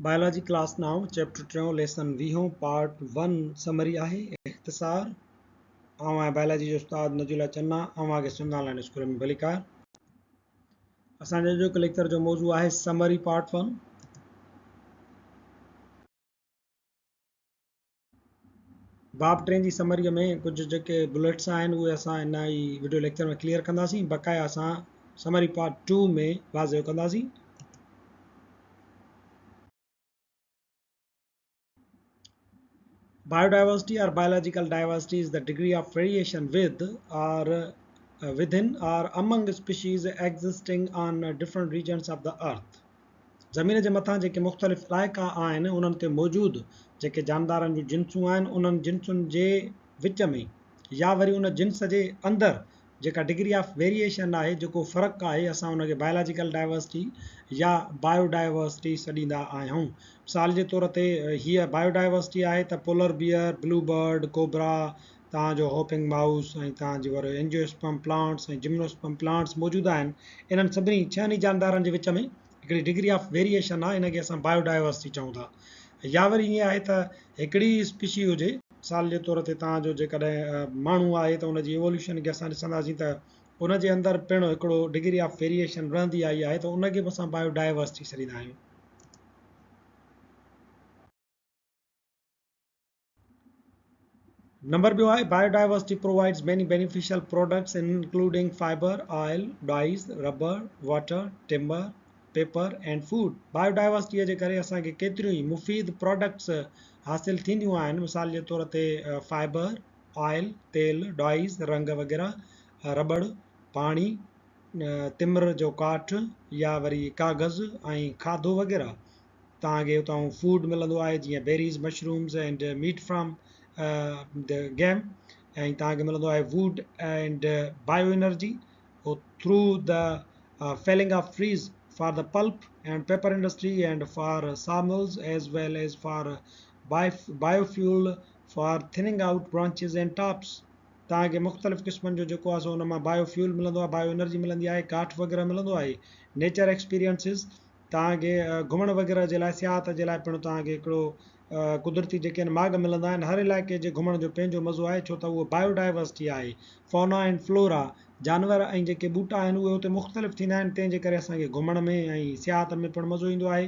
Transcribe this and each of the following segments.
Biology class نائون chapter ٽيون lesson ويهون part one summary آهي اختصار. آئون آهيان بائيولاجي جو استاد نجولا چنا اوهان کي سنڌ آن لائن اسڪول ۾ ڀليڪار. اسان جو اڄوڪو ليڪچر جو موضوع آهي سمري پارٽ ون. باب ٽئين جي سمريء ۾ ڪجهه جيڪي بليٽس آهن اهي اسان هن ئي وڊيو ليڪچر ۾ ڪليئر ڪنداسين بقايا اسان سمري پارٽ ٽو ۾ واضح ڪنداسين. Biodiversity or biological diversity is the degree of variation with or within or among species existing on different regions of the earth. زمين جي مٿان جيڪي مختلف علائقا آهن انهن تي موجود جيڪي جاندارن جون جنسون آهن انهن جنسن جي وچ ۾ يا وري ان جنس جي اندر جيڪا ڊگري آف ويريئيشن آهي جيڪو فرق آهي اسان ان کي بائلاجيڪل ڊائيورسٽي يا بايو ڊائيورسٽي سڏيندا آهيون. مثال جي طور تي هيء بايو ڊائيورسٽي آهي ته polar bear, blue bird, cobra, توهان جو هوپنگ مائوس ۽ توهان جي وري اينجيوسپرم پلانٽس ۽ جمنوسپرم پلانٽس موجود آهن. انهن سڀني ڇهن ئي جاندارن جي وچ ۾ هڪڙي ڊگري آف ويريئيشن آهي ان کي اسان بايو ڊائيورسٽي چئون ٿا. يا وري ائين آهي ته هڪڙي ئي اسپيشي هجي مثال جي طور تي توهان جو جيڪڏهن ماڻهو آهي ته ان جي ايووليوشن کي اسان ڏسنداسين ته ان جي اندر پڻ هڪڙو ڊگري آف ويريئيشن رهندي آئي آهي ته ان کي به اسان بايو ڊائيورسٽي سڏيندا آهيون. نمبر ٻيو آهي biodiversity provides many beneficial products including fibre, oil, dyes, rubber, water, timber, paper and food. بايوڊائيورسٽيء جي ڪري اسان کي ڪيتريون ئي مفيد پراڊڪٽس حاصل ٿينديون آهن مثال جي طور تي فائبر، آئل، تيل، ڊائيز، رنگ وغيره، رٻڙ، پاڻي، تمر جو ڪاٺ يا وري ڪاغذ ۽ کاڌو وغيره. توهان کي اتان فوڊ ملندو آهي جيئن berries mushrooms and meat from the game ۽ توهان کي ملندو آهي ووڊ اينڊ بايو انرجي او through the felling of trees for the pulp and paper industry and for saw mills as well as for bio fuel for thinning out branches and tops توهان کي مختلف قسمن جو جيڪو آهي سو ان مان bio fuel ملندو آهي بايو انرجي ملندي آهي ڪاٺ وغيره ملندو آهي نيچر ايڪسپيرينسز توهان کي گهمڻ وغيره جي لاء سياحت جي لاء پڻ توهان کي هڪڙو قدرتي جيڪي آهن ماڳ ملندا آهن هر علائقي جي گهمڻ جو پنهنجو مزو آهي ڇو ته اهو بايو ڊائيورسٽي آهي فونا اينڊ فلورا جانور ۽ جيڪي ٻوٽا آهن اهي اتي مختلف ٿيندا آهن تنهن جي ڪري اسان کي گهمڻ ۾ ۽ سياحت ۾ پڻ مزو ايندو آهي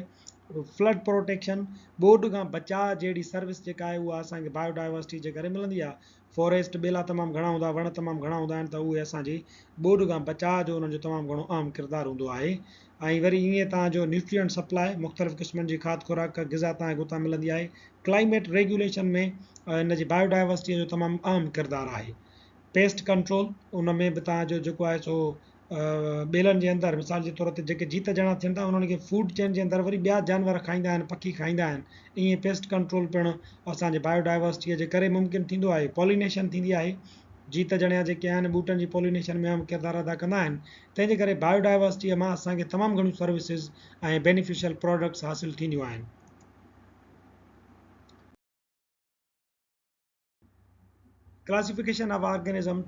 فلڊ پروٽيڪشن ٻوڏ کان بچاء جهڙي سروس جيڪا آهي اها اسان کي بايو ڊائيورسٽي جي ڪري ملندي آهي فاريسٽ ٻيلا تمام گهڻا هوندا، وڻ تمام گهڻا هوندا آهن ته اهي اسان جي ٻوڏ کان بچاء جو انهن جو تمام گهڻو اهم ڪردار هوندو آهي ۽ وري ائين توهان جو نيوٽرينٽ سپلاء مختلف قسمن جي کاڌ خوراڪ غذا توهان کي اتان ملندي آهي ڪلائميٽ ريگيوليشن ۾ ان جي بايو ڊائيورسٽي جو تمام اهم ڪردار آهي پيسٽ ڪنٽرول ان ۾ به توهان جو جيڪو آهي سو ٻيلن جي اندر مثال جي طور تي جيڪي جيت جڻا ٿين ٿا انهن کي فوڊ چين جي اندر وري ٻيا جانور کائيندا آهن پکي کائيندا آهن ائين پيسٽ ڪنٽرول پڻ اسان جي بايو ڊائيورسٽيء جي ڪري ممڪن ٿيندو آهي پولينيشن ٿيندي آهي جيت جڻيا جيڪي آهن ٻوٽن جي پولينيشن ۾ اهم ڪردار ادا ڪندا آهن تنهن جي ڪري بايو ڊائيورسٽيء مان اسان کي تمام گهڻيون سروسز ۽ بينيفيشل پراڊڪٽس حاصل ٿينديون آهن. Classification of organism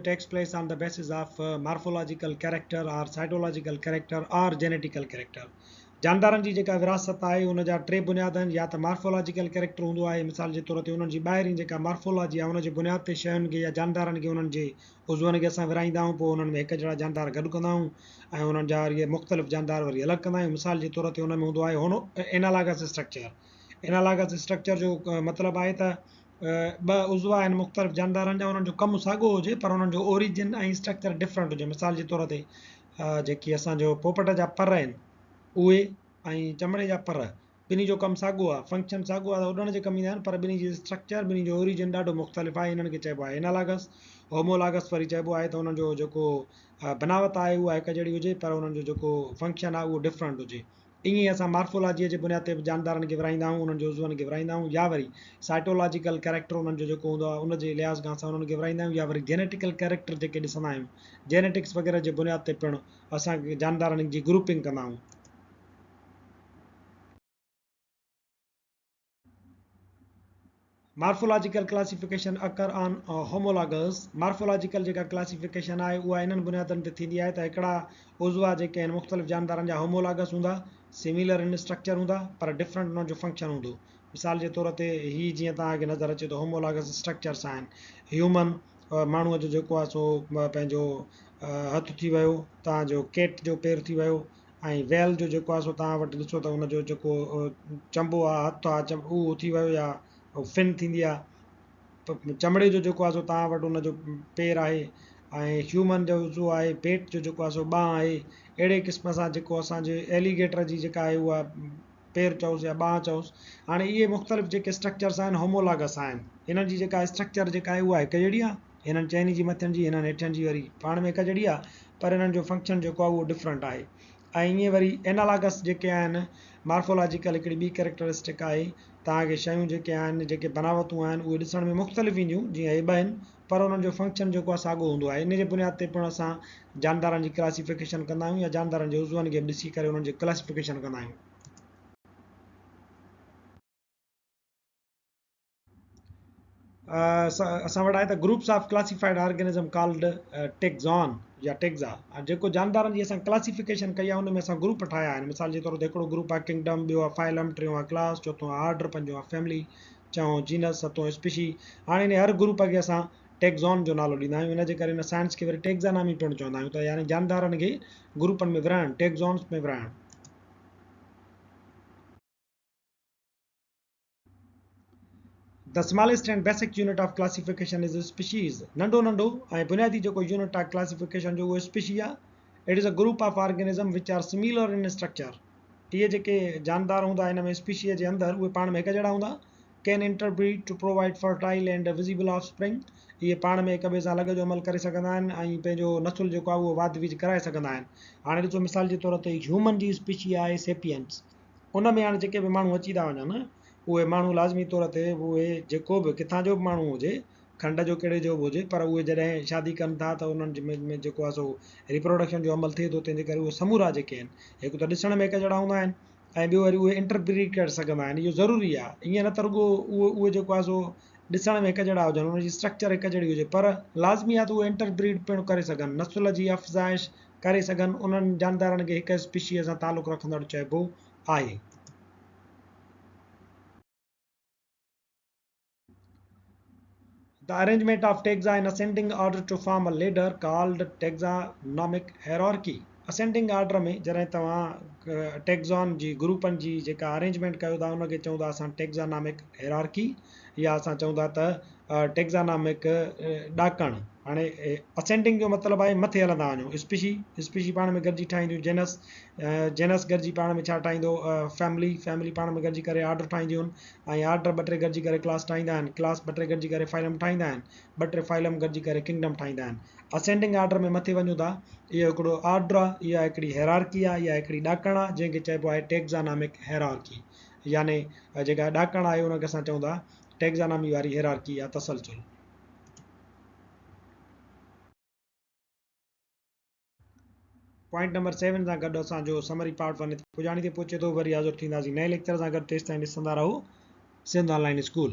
takes place on the basis of morphological character or cytological character or genetical character. جاندارن جي جيڪا وراثت آهي ان جا ٽي بنياد آهن يا ته مارفولاجيڪل ڪيريڪٽر هوندو آهي مثال جي طور تي انهن جي ٻاهرين جيڪا مارفولاجي آهي ان جي بنياد تي شين کي يا جاندارن کي انهن جي عضون کي اسان ورهائيندا آهيون پوء انهن ۾ هڪ جهڙا جاندار گڏ ڪندا آهيون ۽ انهن جا اهي مختلف جاندار وري الڳ ڪندا آهيون مثال جي طور تي ان ۾ هوندو آهي اينالاگس اسٽرڪچر اينالاگس اسٽرڪچر جو مطلب آهي ته ٻه عضوا آهن مختلف جاندارن جا انهن جو ڪم ساڳو هجي پر انهن جو اوريجن ۽ اسٽرڪچر ڊفرنٽ هجي مثال جي طور تي جيڪي اسان جو پوپٽ جا پر آهن اهي ۽ چمڙي جا پر ٻنهي جو ڪم ساڳو آهي فنڪشن ساڳو آهي اڏڻ جي ڪم ايندا آهن پر ٻنهي جي اسٽرڪچر ٻنهي جو اوريجن ڏاڍو مختلف آهي انهن کي چئبو آهي انالاگس هومولاگس وري چئبو آهي ته انهن جو جيڪو بناوت آهي اها هڪ جهڙي هجي پر انهن جو جيڪو فنڪشن آهي اهو ڊفرنٽ هجي ائين ئي اسان مارفولاجيء جي بنياد تي به جاندارن کي ورهائيندا آهيون، انهن جي عضون کي ورهائيندا آهيون يا وري سائٽولاجيڪل ڪيريڪٽر انهن جو جيڪو هوندو آهي ان جي لحاظ کان اسان انهن کي ورهائيندا آهيون يا وري جينيٽيڪل ڪيريڪٽر جيڪي ڏسندا آهيون جينيٽڪس وغيره جي بنياد تي پڻ اسان جاندارن جي گروپنگ ڪندا آهيون. Morphological classification occur on homologous, morphological جيڪا ڪلاسيفڪيشن آهي اها انهن بنيادن تي ٿيندي آهي ته هڪڙا عضوا جيڪي آهن مختلف جاندارن جا هومولاگس هوندا، سميلر ان اسٽرڪچر هوندا پر ڊفرنٽ انهن جو فنڪشن هوندو. مثال جي طور تي هي جيئن توهان کي نظر اچي ٿو هومولاگس اسٽرڪچرس آهن. هيومن ماڻهوء جو جيڪو آهي سو پنهنجو هٿ ٿي ويو، توهان جو ڪيٽ جو پير ٿي ويو ۽ ويل جو جيڪو آهي سو توهان وٽ ڏسو ته ان جو جيڪو چنبو آهي هٿ آهي اهو ٿي ويو يا فن ٿيندي آهي. چمڙي جو جيڪو آهي سو توهان وٽ ان جو پير آهي ۽ هيومن جو عضوو آهي پيٽ جو جيڪو آهي سو ٻانهن آهي اهڙي قسم سان جيڪو اسانجي ايليگيٽر جي جيڪا آهي اها پير چئوس يا ٻانهن چئوس هاڻي اهي مختلف جيڪي اسٽرڪچرس آهن هومولاگس آهن انهن جي جيڪا اسٽرڪچر جيڪا آهي اها هڪ جهڙي آهي هنن چئني جي مٿين جي هنن هيٺين جي وري پاڻ ۾ هڪ جهڙي آهي پر انهن جو فنڪشن جيڪو آهي اهو ڊفرنٽ آهي ۽ ائين وري اينالاگس جيڪي آهن مارفولاجيڪل هڪڙي ٻي ڪريڪٽرسٽڪ آهي توهان کي شيون جيڪي آهن جيڪي بناوتون آهن اهي ڏسڻ ۾ مختلف اينديون جيئن هي ٻه آهن پر انهن جو فنڪشن جيڪو آهي ساڳو هوندو آهي ان جي بنياد تي پڻ اسان جاندارن جي ڪلاسيفڪيشن ڪندا آهيون يا جاندارن جي عضون کي به ڏسي ڪري انهن جي ڪلاسيفڪيشن ڪندا آهيون. اسان وٽ آهي ته groups of classified organism called taxon يا ٽيگزا جيڪو جاندارن جي اسان ڪلاسيفڪيشن ڪئي آهي ان ۾ اسان گروپ ٺاهيا آهن مثال جي طور تي هڪڙو گروپ آهي ڪنگڊم ٻيو آهي فائلم ٽيون آهي ڪلاس چوٿون آهي آرڊر پنجون آهي فيملي ڇهون جينس ستون اسپيشي هاڻي ان هر گروپ کي اسان ٽيگزون جو نالو ڏيندا آهيون ان جي ڪري ان سائنس کي وري ٽيگزانامي پڻ چوندا آهيون ته يعني جاندارن کي گروپن ۾ ورهائڻ ٽيگزونس ۾ ورهائڻ. The smallest and basic unit of classification is species. ننڍو ننڍو ۽ بنيادي جيڪو يونٽ آهي ڪلاسيفڪيشن جو اهو اسپيشي آهي. It is a group of organism which are similar in structure. اهي جيڪي جاندار هوندا ان ۾ اسپيشي جي اندر اهي پاڻ ۾ هڪ جهڙا هوندا. Can interbreed to provide fertile and visible offspring. اهي پاڻ ۾ هڪ ٻئي سان لڳ جو عمل ڪري سگهندا آهن ۽ پنهنجو نسل جيڪو آهي اهو واڌ ويجهه ڪرائي سگهندا آهن. هاڻي ڏسو مثال جي طور تي هيومن جي اسپيشي آهي سيپينس. ان ۾ هاڻي جيڪي به ماڻهو اچي ٿا وڃن اهي ماڻهو لازمي طور تي اهي جيڪو به ڪٿان جو به ماڻهو هجي کنڊ جو ڪهڙي جو به هجي پر اهي جڏهن شادي ڪن ٿا ته انهن جي ۾ جيڪو آهي سو ريپروڊڪشن جو عمل ٿئي ٿو تنهن جي ڪري اهي سمورا جيڪي آهن هڪ ته ڏسڻ ۾ هڪ جهڙا هوندا آهن ۽ ٻيو وري اهي انٽر بريڊ ڪري سگهندا آهن اهو ضروري آهي ائين نه ته رڳو اهو اهي جيڪو آهي سو ڏسڻ ۾ هڪ جهڙا هجن انهن جي اسٽرڪچر هڪ جهڙي هجي پر لازمي آهي ته اهي انٽر بريڊ پڻ ڪري سگهن نسل جي افزائش ڪري سگهن انهن جاندارن کي هڪ اسپيشيء سان تعلق رکندڙ چئبو آهي. The arrangement of taxa in ascending order to form a ladder called taxonomic hierarchy. Ascending order ۾ جڏهن توهان ٽيگزان جي گروپن جي جيڪا ارينجمينٽ ڪيو ٿا ان کي چئون ٿا اسان ٽيگزانامڪ هيرارڪي يا اسان چئون ٿا ته ٽيگزانامڪ ڏاڪڻ. هاڻي اسينڊنگ جو مطلب آهي مٿي هلندا وڃو اسپيشي اسپيشي پاڻ ۾ گڏجي ٺاهينديون جينس جينس گڏجي پاڻ ۾ ڇا ٺاهيندو فيملي فيملي پاڻ ۾ گڏجي ڪري آرڊر ٺاهينديون ۽ آرڊر ٻه ٽي گڏجي ڪري ڪلاس ٺاهيندا آهن ڪلاس ٻه ٽي گڏجي ڪري فائلم ٺاهيندا آهن ٻه ٽي فائلم گڏجي ڪري ڪنگڊم ٺاهيندا آهن اسينڊنگ آرڊر ۾ مٿي وڃون ٿا اهو هڪڙو آرڊر آهي اها هڪڙي هيرارڪي آهي اها هڪڙي ڏاڪڻ آهي جنهن کي چئبو آهي ٽيگزانامڪ هيرارڪي يعني جيڪا ڏاڪڻ آهي ان کي اسان چئون ٿا ٽيگزانامي واري هيرارڪي يا تسلسل. پوائنٽ نمبر سيون سان گڏ اسان جو سمري پارٽ ون پڄاڻي تي پهچي ٿو. وري حاضر ٿينداسين نئين ليڪچر سان گڏ، تيستائين ڏسندا رهو سنڌ آن لائن اسڪول.